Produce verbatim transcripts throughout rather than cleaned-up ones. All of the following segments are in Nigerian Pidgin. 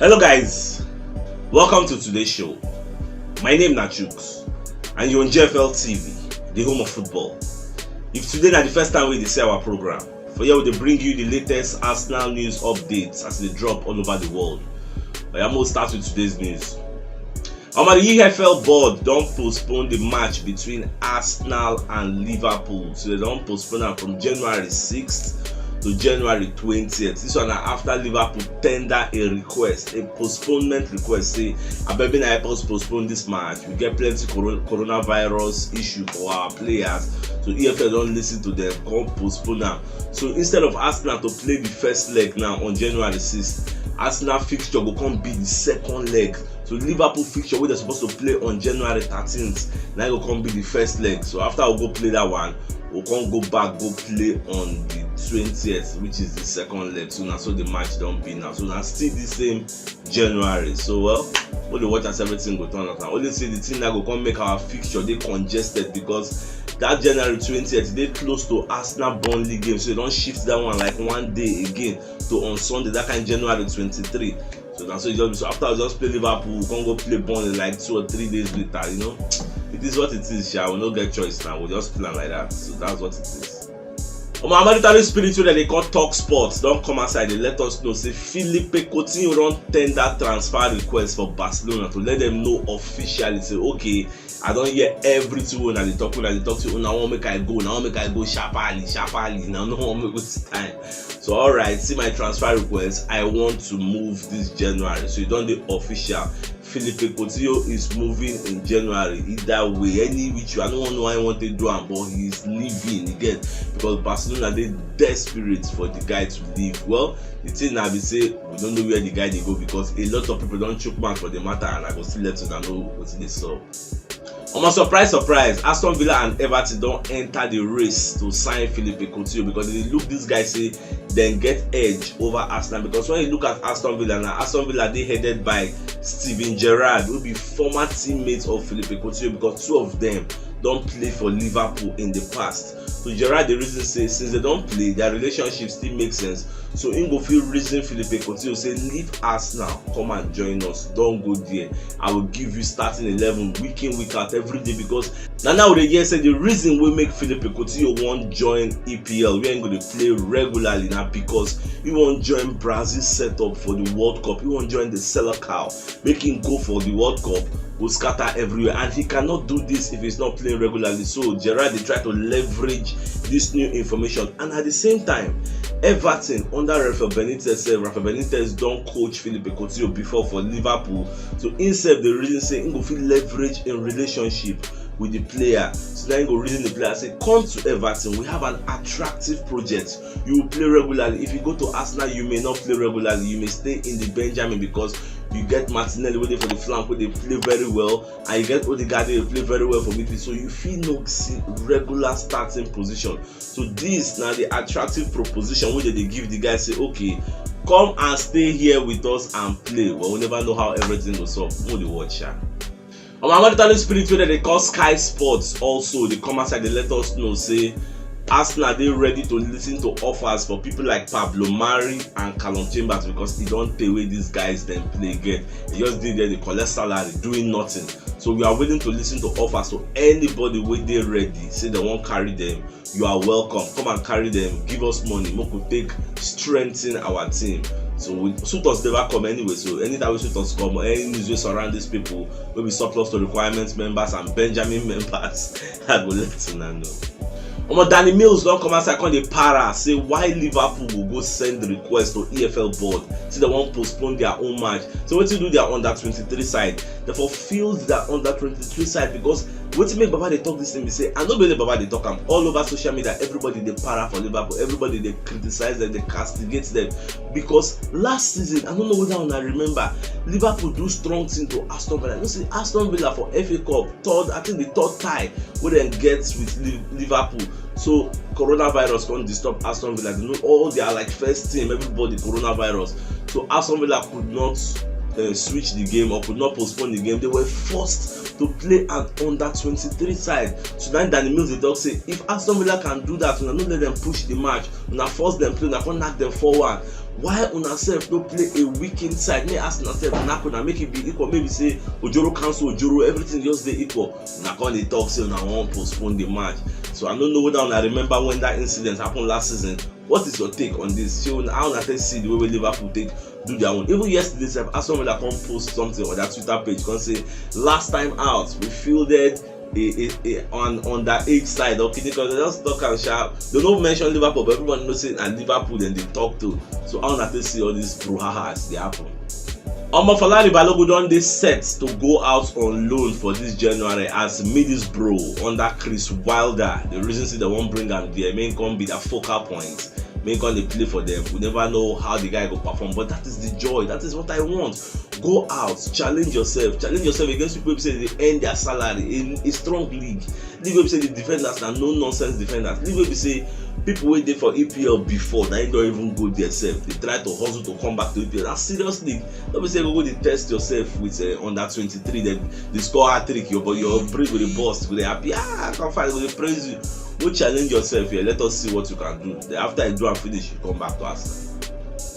Hello guys, welcome to today's show. My name na Chuks and you're on G F L T V, the home of football. If today na the first time we dey see our program, for here we dey bring you the latest Arsenal news updates as they drop all over the world. But I'm gonna start with today's news. Omo, the E F L board don postpone the match between Arsenal and Liverpool. So they don postpone am from January sixth to January twentieth. This one na after Liverpool tender a request, a postponement request, say, "Abeg, make una help us postpone this match. We get plenty coro-, coronavirus issue for our players." So E F L don listen to them, come postpone am. So instead of Arsenal to play the first leg now on January sixth, Arsenal fixture go come be the second leg. So Liverpool fixture wey dem suppose to play on January thirteenth, na go come be the first leg. So after we go play that one, we come go back, go play on the twentieth, which is the second leg. So na so the match don be now. So na still the same January. So, well, we dey watch as everything go turn out now. Only say the thing that go come make our fixture dey congested, because that January twentieth dey close to Arsenal Burnley game. So they don shift that one like one day again to on Sunday, that kind January twenty-three. So na so e just be. So after we just play Liverpool, we come go play Burnley like two or three days later, you know. It is what it is, sha. We no get choice now. We just plan like that. So that's what it is. Omo, our Maritali Spirit wey dem dey call Talk Sports don come outside, dey let us know say Philippe Coutinho don tender transfer request for Barcelona to let them know officially say, "Okay, I don hear everything wey una dey talk, una dey talk say una wan make I go, una wan make I go sharply, sharply, una no wan make waste time. So alright, see my transfer request, I want to move this January." So e don dey official. Philippe Coutinho is moving in January. Either way, any which way, I no wan know how he wan take do am, but he is leaving again, because Barcelona dey desperate for the guy to leave. Well, the thing na be say we no know where the guy dey go, because a lot of people don chook mouth for the matter, and I go still let una know wetin dey sup. Omo, surprise, surprise, Aston Villa and Everton don enter the race to sign Philippe Coutinho, because they look this guy say dem get edge over Arsenal, because when you look at Aston Villa now, Aston Villa dey headed by Steven Gerrard, who be former teammate of Philippe Coutinho, because two of them don play for Liverpool in the past. So Gerrard dey reason say since they don play, their relationship still make sense. So im go fit reason Philippe Coutinho say, "Leave Arsenal, come and join us. Don go there. I will give you starting eleven week in, week out, every day," because na now we dey hear say the reason wey make Philippe Coutinho wan join E P L, where he go dey play regularly, na because he wan join Brazil setup for the World Cup. He wan join the Seleção, make him go for the World Cup, go scatter everywhere. And he cannot do this if he's not playing regularly. So Gerrard dey try to leverage this new information. And at the same time, Everton under Rafael Benitez sef, Rafael Benitez don coach Philippe Coutinho before for Liverpool. So him sef dey reason say him go fit leverage im relationship with the player. So now him go reason the player say, "Come to Everton, we have an attractive project. You will play regularly. If you go to Arsenal, you may not play regularly. You may stay in the Benjamin, because you get Martinelli wey dey for the flank, wey dey play very well, and you get Odegaard wey dey play very well for midfield. So you fit no see regular starting position." So this na the attractive proposition wey dem dey give the guy, say, "Okay, come and stay here with us and play." Well, we never know how everything go sup. Make we dey watch, sha. Omo, another Italian spirit wey dem dey call Sky Sports also dey come outside, dey let us know say Arsenal dey ready to listen to offers for people like Pablo Mari and Calum Chambers, because e don tey wey these guys dem play again. They just dey there, dey collect salary, doing nothing. So we are willing to listen to offers to anybody wey dey ready, say dem wan carry them. You are welcome. Come and carry them. Give us money. Make we take strengthen our team. So we, suitors never come anyway. So anytime we suitors come, any news wey surround these people, wey be surplus to requirements members and Benjamin members, I go let una know. Omo, Danny Mills don come outside, come dey para, say why Liverpool go go send request to E F L board, say dem wan postpone their own match. So wetin do their under twenty-three side? Dem for field their under twenty-three side, because wetin make Baba dey talk this thing be say, I no be only Baba dey talk am. All over social media, everybody dey para for Liverpool. Everybody dey criticize them, dey castigate them. Because last season, I no know whether una remember, Liverpool do strong thing to Aston Villa. You know say Aston Villa for F A Cup, third, I think the third tie wey dem get with Liv-, Liverpool. So coronavirus come disturb Aston Villa. They know all their, like, first team, everybody coronavirus. So Aston Villa could not, uh, switch the game or could not postpone the game. They were forced to play an under twenty-three side. So now Danny Mills dey talk say, if Aston Villa can do that, una no let them push the match, una force them play, una come knack them four one. Why una sef no play a weakened side? Make Arsenal sef knack una, make e be equal. Maybe say Ojoro cancel Ojoro, everything just dey equal. Una come dey talk say una wan postpone the match. So I no know whether una remember when that incident happen last season. What is your take on this? Shey una, how una take see the way wey Liverpool take do their own? Even yesterday sef, Aston Villa come post something on their Twitter page, come say, "Last time out, we fielded a, a, a, an underage side or kidney," because they just talk and sharp. They don't mention Liverpool, but everyone knows it, and Liverpool then they talk to. So how una take see all these brouhaha as they happen? Omo, Falani Balogun don dey set to go out on loan for this January as Middlesbrough under Chris Wilder. The reason say they wan bring am there, make him come be their focal point, make him come dey play for them. We never know how the guy go perform, but that is the joy. That is what I want. Go out, challenge yourself, challenge yourself against people wey be say dey earn their salary in a strong league. League wey be say the defenders na no nonsense defenders. League wey be say people wey dey for E P L before, na im don even go there sef. They try to hustle to come back to E P L. Na serious league. No be say you go dey test yourself with uh, under twenty-three, then they score hat trick, your, your brain go dey burst, go dey happy. Ah, come fight, go dey praise you. Go challenge yourself here. Let us see what you can do. Then after you do and finish, you come back to Arsenal.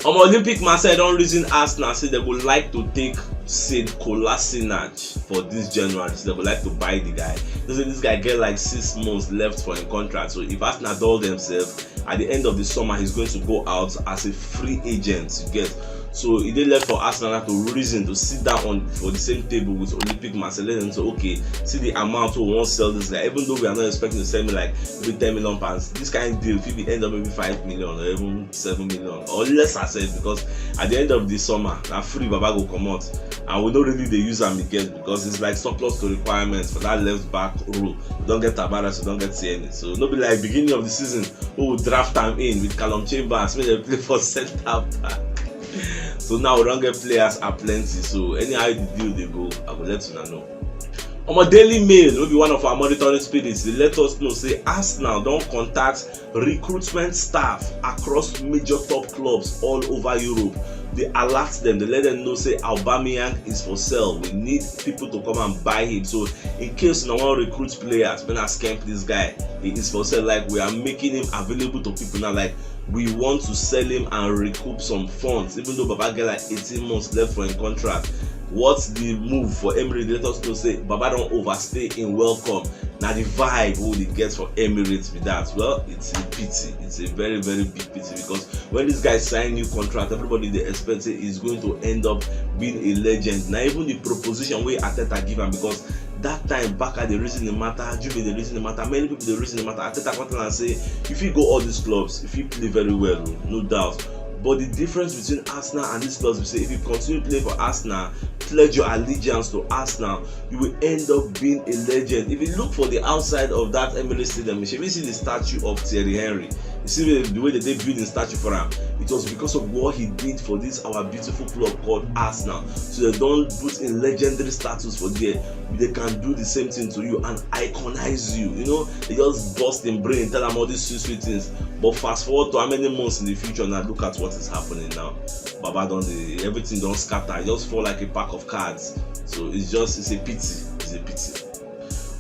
Omo, Olympique Marseille don reason Arsenal say they go like to take Sead Kolasinac for this January. So they go like to buy the guy. They say this guy get like six months left for him contract. So if Arsenal dull themselves, at the end of the summer, he's going to go out as a free agent. You get? So e dey left for Arsenal now to reason, to sit down on for the same table with Olympique Marseille and say, "Okay, see the amount we wan sell this guy. Even though we are not expecting to sell me like maybe ten million pounds, this kind of deal fit be end up maybe five million or even seven million or less, I said, because at the end of the summer, na free Baba go comot, and we no really dey use am again because it's like surplus to requirements for that left back role. We don get Tavares, we don get Tierney. So no be like beginning of the season, we will draft am in with Calum Chambers, make dem play for centre back." So now we don get players are plenty. So anyhow the deal dey go, I go let una know. Omo, Daily Mail, wey be one of our monitoring spirits, dey let us know say Arsenal don contact recruitment staff across major top clubs all over Europe. Dey alert them, dey let them know say Aubameyang is for sale. We need people to come and buy him. So in case una wan recruit players, make una scamp this guy. He is for sale. Like, we are making him available to people now. Like, we want to sell him and recoup some funds, even though Baba get like eighteen months left for him contract. What's the move for Emery? Let us know say Baba don overstay in welcome. Na the vibe we dey get for Emirates be that. Well, it's a pity. It's a very, very big pity because when this guy sign new contract, everybody dey expect say he's going to end up being a legend. Na even the proposition wey Arteta give am, because that time Barca dey reason the matter, Juve dey reason the matter, many people dey reason the matter. Arteta come tell am say, "You fit go all these clubs, you fit play very well, no doubt. But the difference between Arsenal and these clubs is say if you continue play for Arsenal, pledge your allegiance to Arsenal, you will end up being a legend." If you look for the outside of that Emirates Stadium, you should see the statue of Thierry Henry. You see the, the way that they build the statue for him. It was because of what he did for this our beautiful club called Arsenal. So they don't put in legendary status for there. They can do the same thing to you and iconize you. You know, they just bust in brain, tell them all these sweet, sweet things. But fast forward to how many months in the future now, look at what is happening now. Baba don dey, everything don scatter. It just fall like a pack of cards. So it's just, it's a pity. It's a pity.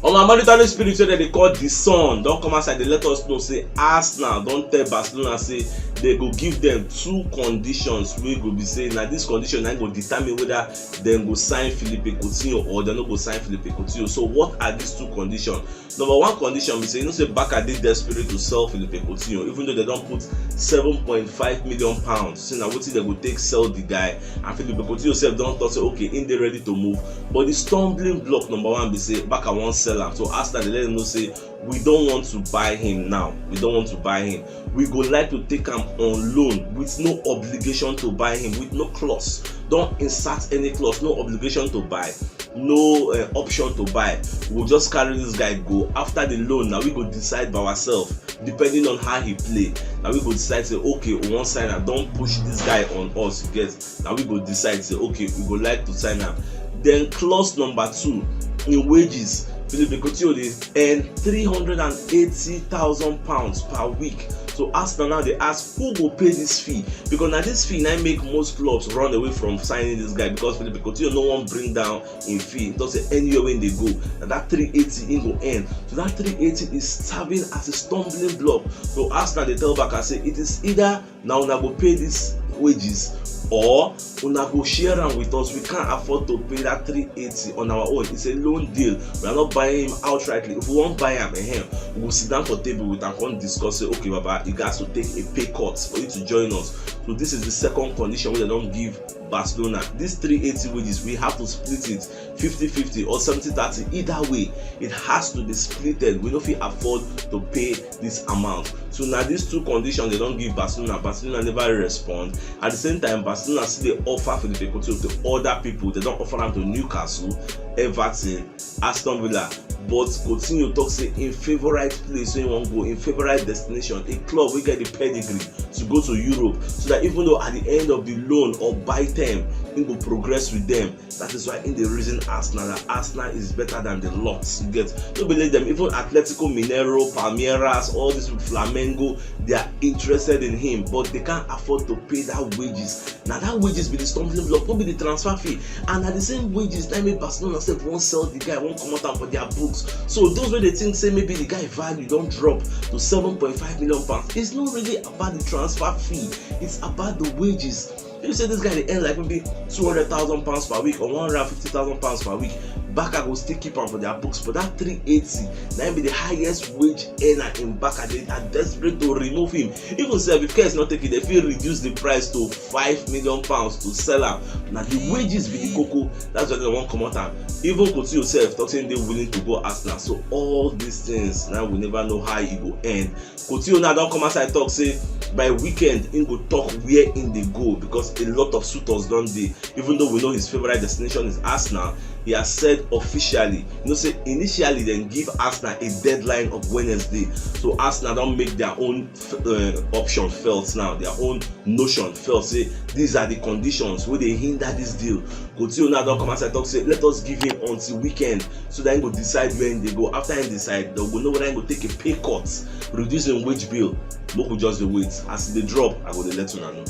On my monitoring spirit, wey dem dey call The Sun, don come outside, dey let us know say Arsenal don tell Barcelona say they go give them two conditions wey go be say na this condition na go determine whether dem go sign Philippe Coutinho or dem no go sign Philippe Coutinho. So what are these two conditions? Number one condition be say, you know say Barca dey desperate to sell Philippe Coutinho, even though they don put seven point five million pounds. Say na wetin dem go take sell the guy, and Philippe Coutinho sef don talk say okay, him dey ready to move. But the stumbling block number one be say Barca wan sell am. So Arsenal dey let them know say we don't want to buy him now. We don't want to buy him. We go like to take am on loan with no obligation to buy him, with no clause. Don't insert any clause, no obligation to buy, no uh, option to buy. We'll just carry this guy go. After the loan, now we go decide by ourselves, depending on how he play. Now we go decide say, okay, we wan sign am, don push this guy on us, you get? Now we go decide say, okay, we go like to sign am. Then clause number two, in wages, Philippe Coutinho dey earn three hundred and eighty thousand pounds per week. So Arsenal now dey ask who go pay this fee, because na this fee na make most clubs run away from signing this guy, because Philippe Coutinho no wan bring down in fee. He talk say anywhere wey dey go, na that three eighty he go earn. So that three eighty is serving as a stumbling block. So Arsenal dey tell Barca say it is either na una go pay this wages, or una go share am with us. We can't afford to pay that three eighty on our own. It's a loan deal. We are not buying him outrightly. If we wan buy am, ehem, we go sit down for table with am, come discuss, say, "Okay, Baba, you guys to take a pay cut for you to join us." So this is the second condition wey dem don give Barcelona. This three eighty wages, we have to split it fifty fifty or seventy thirty. Either way, it has to be splitted. We no fit afford to pay this amount. So na these two conditions dem don give Barcelona. Barcelona never respond. At the same time, Barcelona still dey offer Philippe Coutinho to other people. Dem don offer am to Newcastle, Everton, Aston Villa. But Coutinho talk say im favourite place wey im wan go, im favourite destination, a club wey get the pedigree to go to Europe, so that even though at the end of the loan or buy term, im go progress with them. That is why im dey reason Arsenal, that Arsenal is better than the lot. You get? No be let them, even Atletico Mineiro, Palmeiras, all these Flamengo, they are interested in him, but they can't afford to pay that wages. Na that wages be the stumbling block, no be the transfer fee. And na the same wages na make Barcelona sef wan sell the guy, wan comot am for their books. So those wey dey think say maybe the guy value don drop to seven point five million pounds, it's not really about the transfer fee, it's about the wages. If you say this guy dey earn, like, maybe two hundred thousand pounds per week or one hundred fifty thousand pounds per week, Barca go still keep am for their books. But that three eighty, na im be the highest wage earner in Barca. They are desperate to remove him. Even sef, if Kess not take it, they fit reduce the price to five million pounds to sell am. Na the wages be the koko. That's why dem wan comot am. Even Coutinho sef talk say im dey willing to go Arsenal. So all these things, now we never know how e go end. Coutinho now don come outside talk say by weekend im go talk where im dey go, because a lot of suitors don dey. Even though we know his favourite destination is Arsenal, he has said officially, you know say initially dem give Arsenal a deadline of Wednesday. So Arsenal don make their own uh, option felt now, their own notion felt. Say these are the conditions wey dey hinder this deal. Coutinho now don come outside talk say let us give him until weekend, so that he go decide where he dey go. After he decide, dem go know whether he go take a pay cut, reduce him wage bill. Make we just dey wait. As e dey drop, I go dey let una know.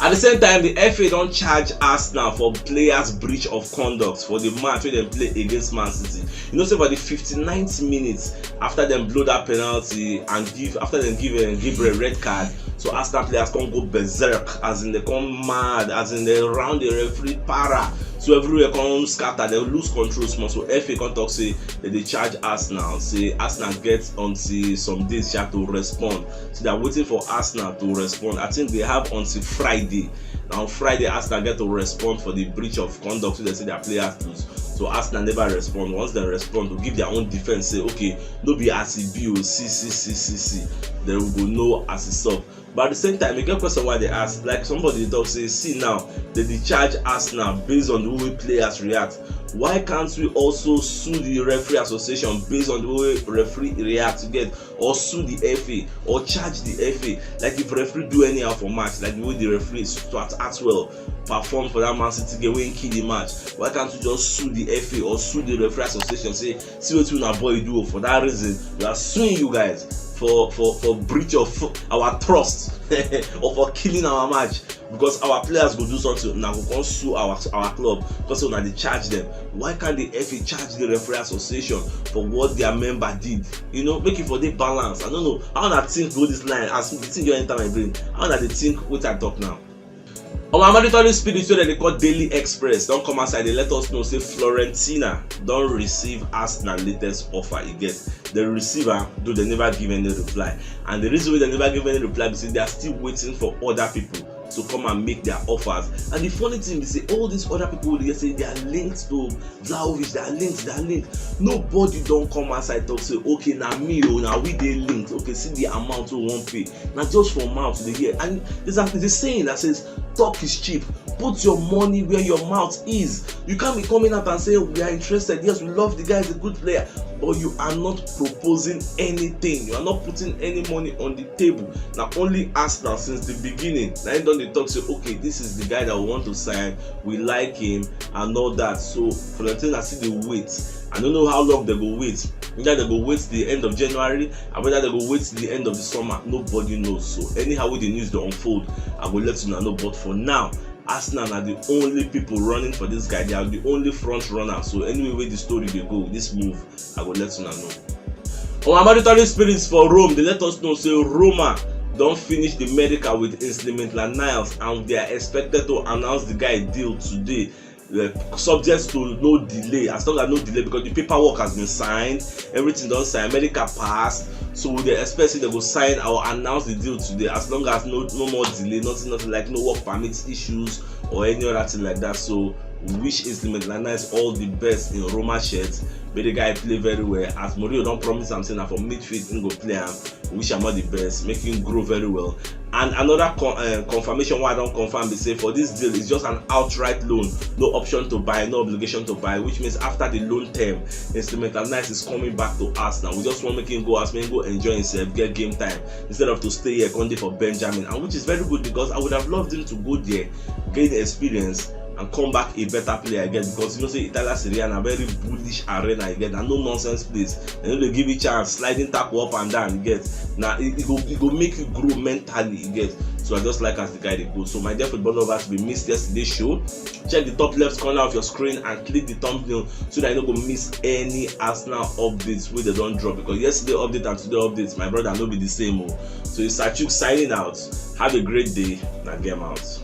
At the same time, the F A don charge Arsenal for players breach of conduct for the match wey dem play against Man City. You know say for the fifty-ninth minute, after dem blow that penalty and give, after dem give uh, Gabriel red card, so Arsenal players come go berserk, as in they come mad, as in they round the referee para. So everywhere come scatter, they lose control small. So F A come talk say dem dey charge Arsenal, say Arsenal get until some days sha to respond. So they are waiting for Arsenal to respond. I think they have until Friday. Na on Friday Arsenal get to respond for the breach of conduct wey dem say their players do. So Arsenal never respond. Once dem respond, to give their own defence, say, "Okay, no be as e be o, see, see, see, see, see." Then we go know as e sup. But at the same time, e get question wey I dey ask. Like, somebody talk say, "See now, dem dey charge Arsenal based on the way players react. Why can't we also sue the referee association based on the way referee react?" You get? Or sue the F A, or charge the F A. Like, if referee do anyhow for match, like the way the referee Stuart Atwell perform for that Man City game wey kill the match, why can't you just sue the F A or sue the referee association, say, "See wetin una boy do o, for that reason we are suing you guys for for for breach of our trust or for killing our match, because our players go do something, una go come sue our our club because una dey charge them." Why can't the F A charge the referee association for what their member did? You know, make it for the balance. I don't know how una think go this line, as the thing just enter my brain. How una dey think wetin I talk now? Our mandatory spirit wey dem dey call Daily Express don come outside dey let us know say Fiorentina don receive Arsenal latest offer. E get, dem receive am, though dem never give any reply. And the reason why dem never give any reply be say they are still waiting for other people to come and make their offers. And the funny thing be say all these other people wey dey say they are linked to Vlahovic, they are linked, they are linked. Nobody don come outside talk say, "Okay, na me o, na we dey linked. Okay, see the amount we wan pay." Na just for mouth dey hear. And there's a, there's a saying that says, "Talk is cheap. Put your money where your mouth is." You can't be coming out and say, "We are interested. Yes, we love the guy, he's a good player." But you are not proposing anything. You are not putting any money on the table. Na only Arsenal since the beginning, na im don dey talk say, "Okay, this is the guy that we want to sign. We like him," and all that. So Fiorentina still dey wait. I don't know how long dem go wait. Either dem go wait the end of January, or whether dem go wait the end of the summer. Nobody knows. So anyhow wey the news dey unfold, I go let una know. But for now, Arsenal na the only people running for this guy. They are the only front runner. So anyway wey the story dey go with this move, I go let una know. Our mandatory spirits for Rome dey let us know say Roma don finish the medical with Ainsley Maitland-Niles, and they are expected to announce the guy deal today, uh, subject to no delay, as long as no delay, because the paperwork has been signed, everything don sign, medical pass. So we dey expect say they go sign or announce the deal today, as long as no, no more delay, nothing, nothing like no work permit issues or any other thing like that. So we wish Ainsley Maitland-Niles all the best in Roma shirt. Make the guy play very well, as Mourinho don promise am say na for midfield im go play am. We wish am all the best, make him grow very well. And another con- uh, confirmation wey I don confirm be say for this deal, it's just an outright loan, no option to buy, no obligation to buy, which means after the loan term, Ainsley Maitland-Niles is coming back to Arsenal. We just wan make him go as make him go enjoy himself, get game time, instead of to stay here come dey for Benjamin, and which is very good, because I would have loved him to go there, gain experience, and come back a better player again, because you know say Italian Serie A na very bullish arena again, na no nonsense place. Dem no dey give you chance, sliding tackle up and down, you get. Na e, e go, e go make you grow mentally, you get. So I just like as the guy dey go. So my dear football lovers, we missed yesterday show. Check the top left corner of your screen and click the thumbnail so that you no go miss any Arsenal updates wey dem don drop, because yesterday update and today updates, my brother, no be the same o. So it's Sachuk signing out. Have a great day. Na game out.